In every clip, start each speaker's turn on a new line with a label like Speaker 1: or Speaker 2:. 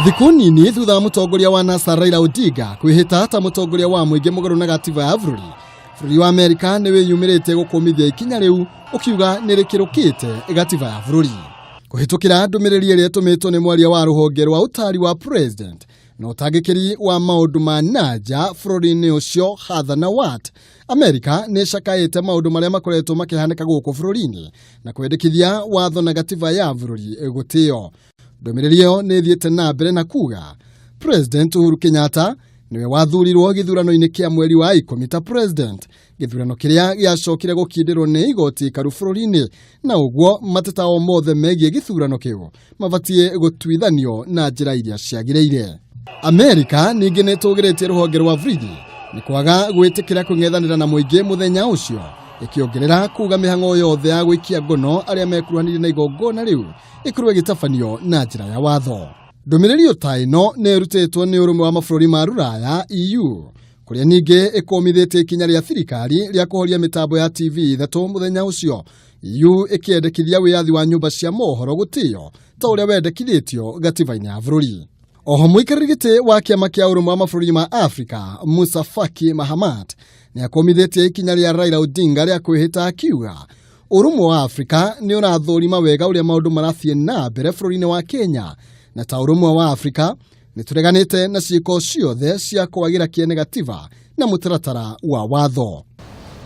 Speaker 1: Thikũ nini thutha wa mũtongoria wa NASA Raila Odinga kwĩhĩta ta mũtongoria wa mũingĩ mũgarũ na gatiba ya bũrũri, bũrũri wa Amerika nĩ wĩyumĩrĩtie gũkũmithia ikinya rĩu ũkiuga nĩ rĩkĩrũkĩte gatiba ya bũrũri. Kũhĩtũkĩra ndũmĩrĩri ĩrĩa ĩtũmĩtwo nĩ mwaria wa rũhonge rwa ũtaari wa president na ũtangĩkĩri wa maũndũ ma nanja bũrũri-inĩ ũcio Heather Nauert, Amerika nĩ ĩcakaĩte maũndũ marĩa makoretwo makĩhanĩka gũkũ bũrũri-inĩ na kwendekithia watho na gatiba ya bũrũri gũtĩo. Ndũmĩrĩri ĩyo nĩ ĩthiĩte na mbere na kuga President Uhuru Kenyatta nĩwe wathurirwo gĩthurano-inĩ kĩa mweri wa 10 ta president, gĩthurano kĩrĩa gĩacokire gũkindĩrwo nĩ igoti ikaru bũrũri-inĩ, na ũguo mateta o mothe megiĩ gĩthurano kĩu mabatiĩ gũtuithanio na njĩra iria ciagĩrĩire. Amerika ningĩ nĩ ĩtũgĩrĩtie rũhonge rwa Vridi nĩ kwaga gwĩtĩkĩra kũng'ethanĩra na mũingĩ mũthenya ũcio, ĩkĩongerera kuga mĩhang'o yothe ya gũikia ngono arĩa mekuruhanirie na igongona rĩu ĩkorwo ĩgĩtabanio na njĩra ya watho. Ndũmĩrĩri ta ĩno nĩ ĩrutĩtwo nĩ ũrũmwe wa mabũrũri ma Rũraya EU, kũrĩa ningĩ ĩkũmithĩtie ikinya rĩa thirikari rĩa kũhoria mĩtambo ya TV ithatũ mũthenya ũcio, EU ĩkĩendekithia wĩyathi wa nyũmba cia mohoro gũtĩo ta ũrĩa wendekithĩtio gatiba-inĩ ya bũrũri. Oho mũikarĩri gĩtĩ wa kĩama kĩa ũrũmwe wa mabũrũri ma Afrika Musa Faki Mahamat nĩ akũmithĩtie ikinya rĩa Raila Odinga rĩa kwĩhĩta akiuga ũrũmwe wa Afrika nĩ ũrathũrima wega ũrĩa maũndũ marathiĩ na mbere bũrũri-inĩ wa Kenya, na ta ũrũmwe wa Afrika nĩ tũreganĩte na ciĩko ciothe cia kwagĩra kĩene gatiba na mũtaratara wa watho.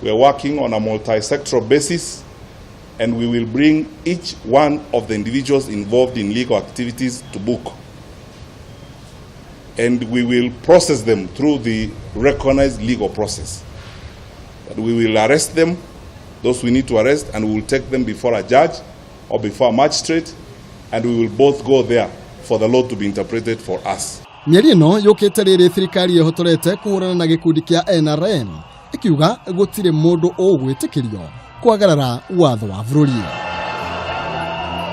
Speaker 2: We are working on a multi-sectoral basis and we will bring each one of the individuals involved in legal activities to book. And we will process them through the recognized legal process. But we will arrest them, those we need to arrest, and we will take them before a judge or before a magistrate, and we will both go there for the law to be interpreted for us.
Speaker 1: Mĩario ĩno yũkĩte rĩrĩ thirikari ĩhotorete kũhũrana na gĩkundi kĩa NRM, ĩkiuga gũtirĩ mũndũ ũgwĩtĩkĩrio kwagarara watho wa bũrũri.